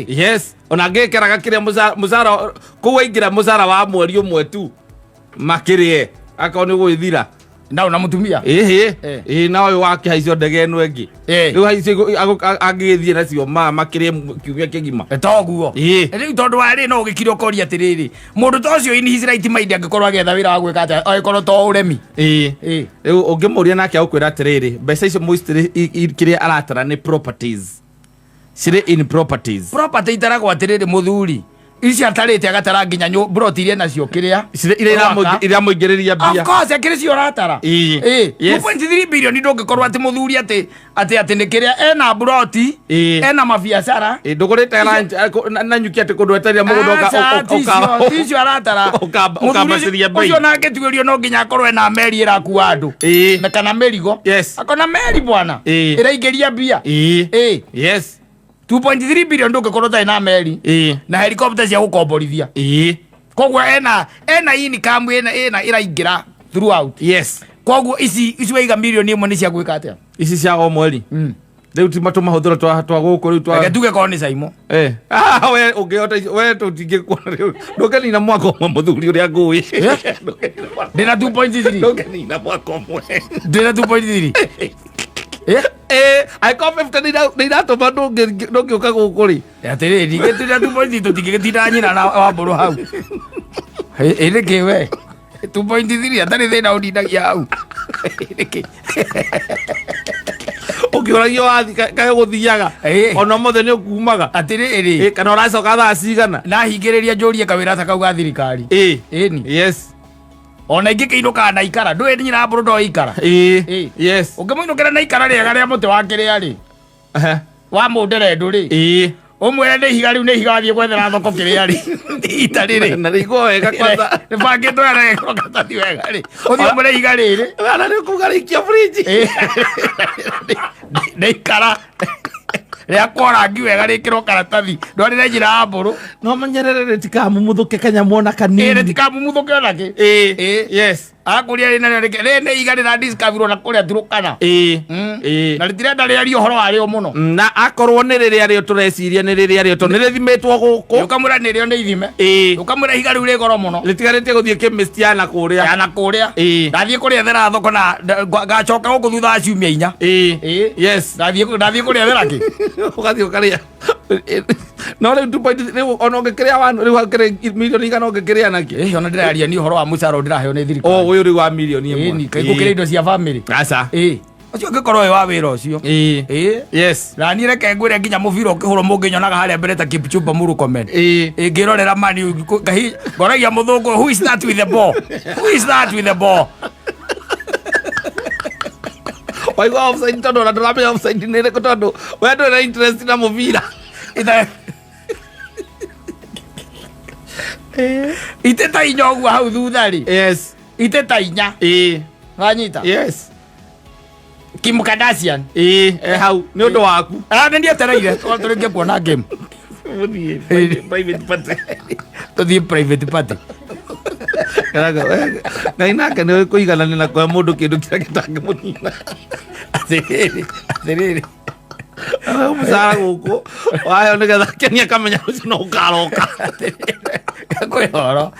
Yes. Ona angĩkĩraga kĩrĩa mũcara kũu aingĩra mũcara wa mweri ũmwe tu makĩrĩe akorwo nĩ ũgũgĩthira. Na ona mũtumia. Ĩhĩ na ũyũ wakĩhaicio ndege ĩno ĩngĩ. Rĩu haicio angĩgĩthiĩ nacio makĩrĩe kiumia kĩgima. Toguo. Rĩu tondũ wa rĩ no ũgĩkire ũkoria atĩrĩrĩ, mũndũ ta ũcio in his right mind angĩkorwo agĩetha wĩra wa gwĩka atĩa angĩkorwo to ũremi. Rĩu ũngĩmũria nake agũkwĩra atĩrĩrĩ, mbeca icio mostly kĩrĩa aratara nĩ properties. Cirĩ in properties. Property itaragwo atĩrĩrĩ mũthuri. Ici atarĩte agatara nginya broti iria nacio kĩrĩa. Cirĩ iria iramũingĩrĩria mbia. Of course, akĩrĩ cio ũratara. 2.3 billion ndũngĩkorwo atĩ mũthuri atĩ atĩ atĩ nĩ kĩrĩa ena broti, ena mabiacara. Ndũgũrĩte ranch, na nyuki atĩ kũndũ etereire mũgũnda Aca, ti icio aratara. Mũthuri ũkambacĩria mbei. ũcio nake tuĩrio no nginya akorwo ena meri ĩrakua andũ. Na kana mĩrigo. Akona meri bwana. Ĩraingĩria mbia. 2.3 billion ndũngĩkorwo ũtarĩ na meri. Na helicopter cia gũkomborithia. Koguo ena income ena ĩraingĩra throughout. Koguo ici waiga 1 million nĩ cia gwĩka atĩa? Ici cia o mweri. Rĩu ti matũmahũthĩro twa gũkũ rĩu twa Reke tuge korwo nĩ Caimo. We ũngĩhota icio, we tũtingĩkuona rĩu. Ndũngĩnina mwaka ũmwe mũthuri ũrĩa ngũĩ. Ndĩna 2.3. Ndũngĩnina mwaka ũmwe. Ndĩna 2.3. Angĩkorwo 50 nĩ iratũma ndũngĩũka gũkũ rĩ. Atĩrĩrĩ, gĩtira 2.3 tũtingĩgĩtinda nyina na Wambũrũ hau. Ĩ nĩkĩ we? 2.3 atarĩ thĩna ũnindagia hau. Nĩkĩ? Ũkĩũragio wathi kaĩ ũgũthiaga. Ona ũmũthĩ nĩ ũkumaga. Atĩrĩrĩ. Kana ũracoka thaa cigana? Nahingĩrĩria njũrie kawĩra ta kau ga thirikari. Ĩni. Ona ingĩkĩinũkaga na ikara, ndũĩ nyina Wambũrũ ndoĩ ikara. Ũngĩmũinũkĩra na ikara rĩega rĩa mũtĩ wa kĩrĩa rĩ. Wa mũnderendũ rĩ. Ũmwĩre nĩ ihiga rĩu nĩ ihiga wathiĩ gwethera thoko kĩrĩa rĩ. Ita rĩrĩ. Na rĩigwo wega kwanza. Rĩbangĩtwo wega rĩgekĩrwo karatathi wega rĩ. Ũthiĩ ũmwĩre ihiga rĩrĩ. Ana nĩ ũkuga rĩikia fridge. Nĩ ikara. Rĩakwo rangi wega rĩkĩrwo karatathi. Ndwarĩre njĩra ya Mbũrũ. No menyerere rĩtikamumuthũke kanyamũ ona kanini. Rĩtikamumuthũke ona kĩ. Akũria rĩ narĩo rĩke. Rĩrĩ nĩ ihiga rĩra discover na kũrĩa Turkana. Na rĩtirenda rĩarie ũhoro warĩo mũno. Na akorwo nĩ rĩrĩa rĩo tũreciria nĩ rĩrĩa rĩo tondũ nĩ rĩthimĩtwo gũkũ. Ũkamwĩra nĩ rĩo nĩ ithime. Ũkamwĩra ihiga rĩu rĩ goro mũno. Rĩtigarĩtie gũthiĩ chemist ya na kũrĩa. Ya na kũrĩa. Ndathiĩ kũrĩethera thoko na ngacoka gũkũ thutha wa ciumia 4. Ndathiĩ kũrĩethera kĩ? Ũgathiĩ ũkarĩa. No rĩu two point rĩu ona ũngĩkĩrĩa one, rĩu hakĩrĩ mirioni igana ũngĩkĩrĩa nakĩ? Ona ndĩraria ni ũhoro wa mũcara ũrĩa ndĩraheo nĩ thirikari. O, ũyũ rĩu wa mirioni ĩmwe. Ĩni, kaĩ gũkĩrĩa indo cia family. Aca. Ũcio ũngĩkorwo wĩ wa wĩra ũcio. Ĩĩ. Ĩĩ. Yes. Na niĩ reke ngwĩre nginya mũbira ũkĩhũrwo mũngĩnyonaga harĩa mbere ta Kipchumba Murkomen. Ĩĩ. Ĩngĩrorera mani ngoragia mũthũngũ, who is that with the ball? Who is that with the ball? Waigua offside tondũ ona ndũramenya offside nĩ ĩrĩkũ tondũ we ndũrĩ na interest na mũbira. Ite ta inya ũguo hau thutha rĩ. Yes. Ite ta inya. Ĩĩ. Wanyita? Yes. Kim Kardashian. Ĩĩ, e hau nĩ ũndũ waku. Ah, nĩ ndietereire tũrĩkie kuona game. Mũthiĩ private party. Tũthiĩ private party. Ngai nake nĩ kũiganania na kũhe mũndũ kĩndũ kĩrĩa gĩtangĩmũnina. Atĩrĩrĩ, atĩrĩrĩ. Mũcara gũkũ waheo nĩgetha kenia akamenya rũciũ no ũkaroka. Kwĩ horo.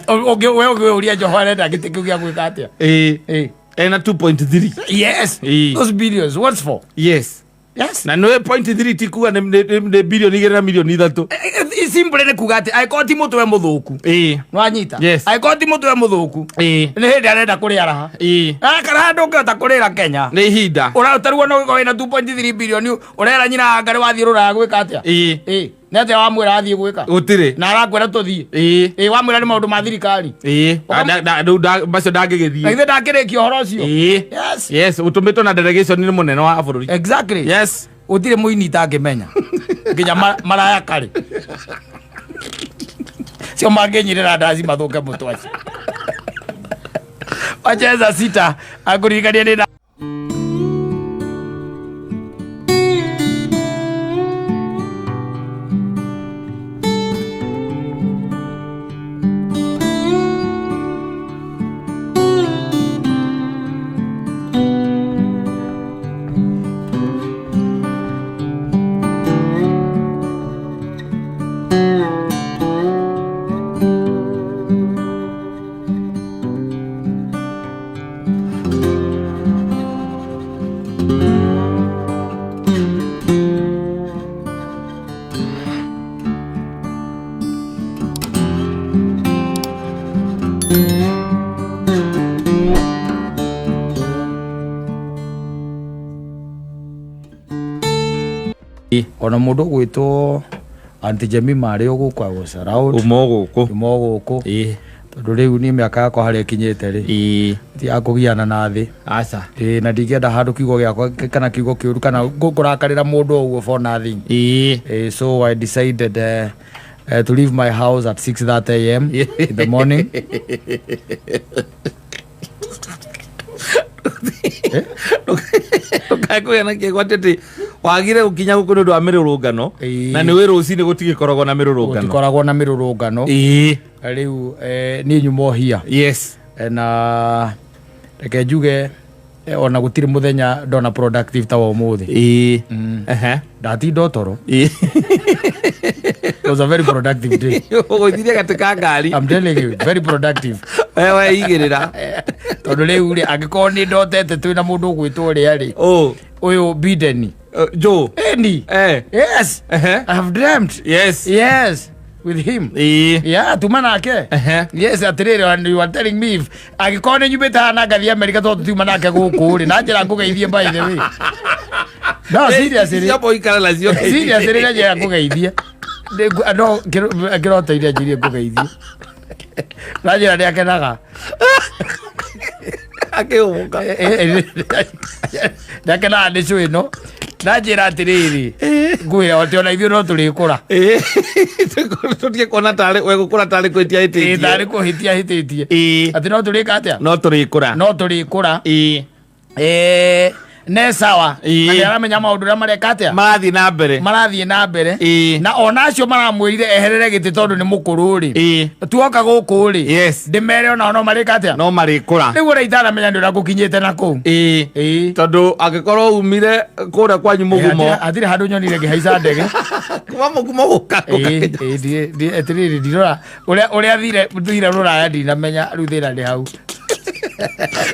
We ũngĩũria Njoho arenda gĩtĩ kĩu gĩa gwĩka atĩa? Ĩĩ. Ĩĩ. Ena 2.3. Yes. Ĩĩ. Those billions, what's for? Yes. Yes. Na nĩ 0.3 ti kuga nĩ bilioni igĩrĩ na milioni ithatũ. Simple nĩ kuga atĩ angĩkorwo ti mũtwe mũthũku. Ĩĩ. Nĩwanyita? Yes. Angĩkorwo ti mũtwe mũthũku. Ĩĩ. Nĩ hĩndĩ arenda kũrĩa raha. Ĩĩ. Kana ndũngĩhota kũrĩra Kenya. Nĩ ihinda. Ũratarwo no ũgĩkorwo wĩna 2.3 billion ũrera nyina anga nĩ wathiĩ rũraya gwĩka atĩa? Ĩĩ. Ĩĩ. Nĩ atĩa wamwĩra athiĩ gwĩka? Gũtirĩ. Na arakwĩra tũthiĩ. Ĩĩ. Ĩĩ wamwĩra nĩ maũndũ ma thirikari. Ĩĩ. Rĩu macio Na ndangĩgĩthiĩ. githĩ ndakĩrĩkia ũhoro ũcio? Ĩĩ. Yes. Yes, ũtũmĩtwo na delegation nĩ mũnene wa bũrũri. Exactly. Yes. Gũtirĩ mũini itangĩmenya. Nginya maraya karĩ. Cio mangĩnyirĩra ndaci mathũke mũtwe acio. Wacheza sita akũririkanie nĩ ona mũndũ ũgwĩtwo Aunty Jemima arĩ o gũkũ, I was around. Uma o gũkũ. Uma o gũkũ. Ĩĩ. Tondũ rĩu niĩ mĩaka yakwa harĩa ĩkinyĩte rĩ, Ĩĩ. ti ya kũgiana na thĩ. Aca. Ĩĩ, na ndingĩenda handũ kiugo gĩakwa kana kiugo kĩũru kana kũrakarĩra mũndũ o ũguo for nothing. Ĩĩ. Ĩĩ, so I decided to leave my house at 6:30 a.m. in the morning. Ndũkae kũgĩa na kĩgwati atĩ wagire gũkinya gũkũ nĩ ũndũ wa mĩrũrũngano. Ĩĩ. Na nĩ wĩ rũcinĩ gũtigĩkoragwo na mĩrũrũngano. Gũtikoragwo na mĩrũrũngano. Ĩĩ. Rĩu niĩ nyuma ohia. Yes. Na reke njuge ona gũtirĩ mũthenya ndona productive ta wa ũmũthĩ. Ĩĩ. Ehe. Ndatinda o toro. Ĩĩ. It was a very productive day. Ũgũithirie gatĩ ka ngari. I'm telling you, very productive. We weigĩrĩra. Tondũ rĩu rĩ, angĩkorwo nĩ ndotete twĩna mũndũ ũgwĩtwo ũrĩa rĩ, Ũ. ũyũ Biden. Joe. Eni. Eh. Yes. Ehe. I have dreamt. Yes. Yes. With him. Ĩĩ. Yeah, tuma nake. Ehe. Yes, atĩrĩrĩ, and you are telling me if angĩkorwo nĩ nyumĩte haha na ngathiĩ Amerika tondũ tutiuma nake gũkũ rĩ, na njĩra ngũgeithie by the way. No, seriously. Ciamba ũikare nacio. Seriously, na njĩra ngũgeithie. No, kĩroto-inĩ anjĩrire ngũgeithie. Na njĩra nĩakenaga. Akĩhũmũka. Nĩakenaga nĩ cũ ĩno. Na njĩra atĩrĩrĩ, ngwĩra atĩ ona ithuĩ no tũrĩkũra. Ĩĩ. Tũtige kuona tarĩ we gũkũra tarĩ kwĩtia Ĩĩ, hĩtĩtie. tarĩ kũhĩtia hĩtĩtie. Ĩĩ. Atĩ no tũrĩka atĩa? No tũrĩkũra. No tũrĩkũra. Ĩĩ. Ne sawa. Ĩĩ. Na nĩaramenya maũndũ ũrĩa mareka atĩa? Marathiĩ na mbere. Marathiĩ na mbere. Ĩĩ. Na ona acio maramwĩrire eherere gĩtĩ tondũ nĩ mũkũrũ rĩ. Ĩĩ. Tuoka gũkũ rĩ. Yes. Ndĩmere onao no marĩka atĩa? No marĩkũra. Rĩu ũrĩa itaramenya nĩ ũrĩa ngũkinyĩte na kũu. Ĩĩ. Ĩĩ. Tondũ angĩkorwo umire kũrĩa kwanyu mũgumo. Hatirĩ handũ nyonire ngĩhaica ndege. Kuma mũgumo gũka. Ĩĩ, ĩĩ, atĩrĩrĩ, ndirora ũrĩa thire rũraya ndinamenya rĩu thĩna nĩ hau.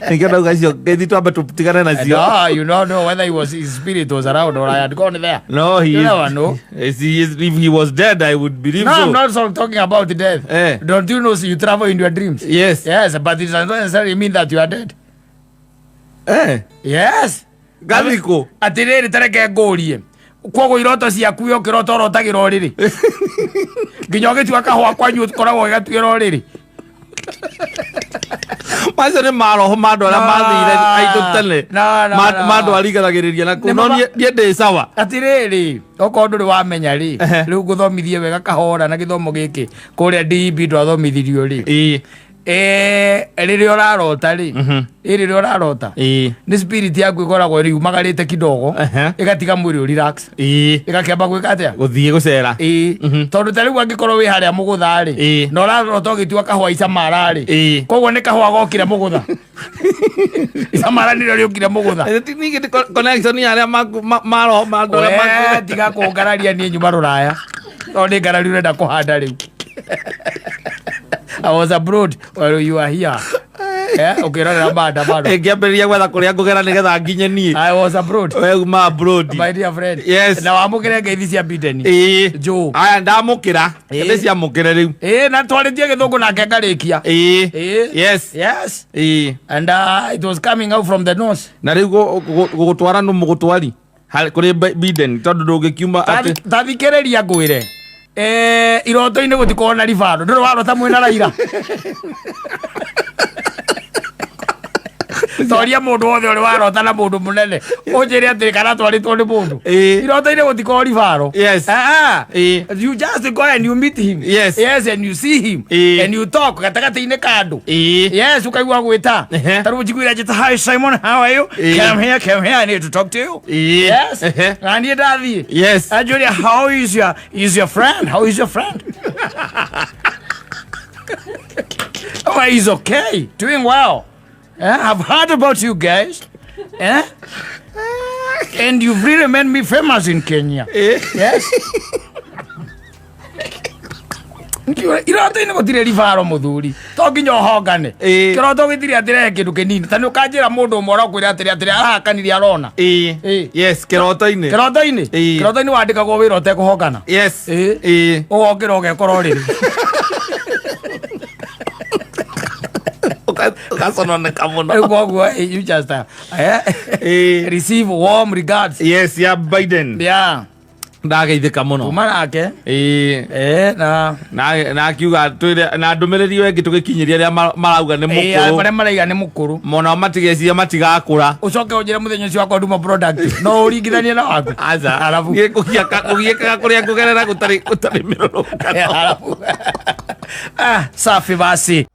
Nĩkĩo ndauga icio ngeithi twambe tũtigane nacio. No, you don't know whether his spirit was around or I had gone there. No, he You is, never know. If he was dead, I would believe No, so. I'm not so talking about death. Eh. Don't you know you travel in your dreams? Yes. Yes, but it does not necessarily mean that you are dead. Eh. Yes. Ngathikũ. Atĩrĩrĩ, tareke ngũrie, koguo iroto ciaku we ũkĩrota ũrotagĩra ũrĩrĩ nginya ũgĩtua kahũa kwanyu ũkoragwo ũgĩgatuĩra ũrĩrĩ? Macio nĩ maroho ma andũ arĩa mathire aitũ tene. No, no, no. Ma andũ arigaragĩrĩria na kũu. Nĩ No niĩ ndĩ sawa. Atirĩrĩ, okorwo ndũrĩ wamenya rĩ, rĩu ngũthomithie wega kahora na gĩthomo gĩkĩ kũrĩa DEB twathomithirio rĩ. Rĩrĩa ũrarota rĩ, rĩrĩa ũrarota, nĩ spirit yaku ĩkoragwo ĩriumagarĩte kidogo, ĩgatiga mwĩrĩ ũ relax, ĩgakĩamba gwĩka atĩa? Gũthiĩ gũcera. Ĩĩ, tondũ ta rĩu angĩkorwo wĩ harĩa mũgũtha rĩ, na ũrarota ũgĩtua kahũa icamara rĩ, koguo nĩ kahũa gokire mũgũtha, icamara nĩrĩo rĩũkire mũgũtha. Ningĩ nĩ connection ya arĩa maroho ma andũ arĩa We, makuire. Tiga kũngararia, niĩ nyuma rũraya, tondũ nĩ ngarari ũrenda kũhanda rĩu. I was abroad while you are here. Ũkĩrorera maandamano. Ngĩambĩrĩria gwetha kũrĩa ngũgera nĩgetha nginye niĩ. I was abroad. We uma abroad. My dear friend. Yes. Na wamũkĩre ngeithi cia Biden. Joe. Aya, ndamũkĩra. Ndĩ ciamũkĩre rĩu. Ĩĩ, na twarĩtie gĩthũngũ nake ngarĩkia. Ĩĩ. Yes. And it was coming out from the nose. Na rĩu gũgũtwara nũ mũgũtwari kũrĩ Biden, tondũ ndũngĩkiuma atĩ Tathikĩrĩria ngwĩre. Iroto-inĩ gũtikoragwo na ribaro. Ndũrĩ warota mwĩna Raila? Toria mũndũ wothe ũrĩ warota na mũndũ mũnene, ũnjĩre atĩrĩ kana twarĩtwo nĩ mũndũ. Iroto-inĩ gũtikoragwo ribaro. Ah, you just go and you meet him. Yes, and you see him. And you talk gatagatĩ-inĩ ka andũ. Yes, ũkaigua gwĩta. Ta rĩu njiguire njĩta, "Hi Simon, how are you? Come here, come here, I need to talk to you." Yes. Na niĩ ndathiĩ. Anjũria, "How is your friend? How is your friend?" "Oh, he's okay, doing well. I've heard about you guys. And you've really made me famous in Kenya." Yes. Iroto-inĩ gũtirĩ ribaro, mũthuri, to nginya ũhongane. Kĩroto gĩtirĩ atĩrehe kĩndũ kĩnini, ta nĩ ũkanjĩra mũndũ ũmwe ũrakwĩra atĩrĩ atĩrĩ arahakanire arona. Yes, kĩroto-inĩ. Kĩroto-inĩ. Kĩroto-inĩ wandĩkagwo wĩra ũtekũhongana. Ũgokĩra ũgekora ũrĩrĩ. Ũgacononeka mũno. Rĩu koguo you just receive warm regards. Yes, ya Biden. Ndageithĩka mũno. Kuma nake. Na Na akiuga twĩre na ndũmĩrĩri ĩyo ĩngĩ tũgĩkinyĩria arĩa marauga nĩ mũkũrũ. Arĩa maraiga nĩ mũkũrũ. Monao matigeciria matigakũra. Ũcoke ũnjĩre mũthenya ũcio wakwa nduma product no ũringithanie na waku. Aca. Arabu. Niĩ kũgiĩkaga kũrĩa ngũgerera gũtarĩ mĩrũrũngano. Arabu. Ah, safi basi.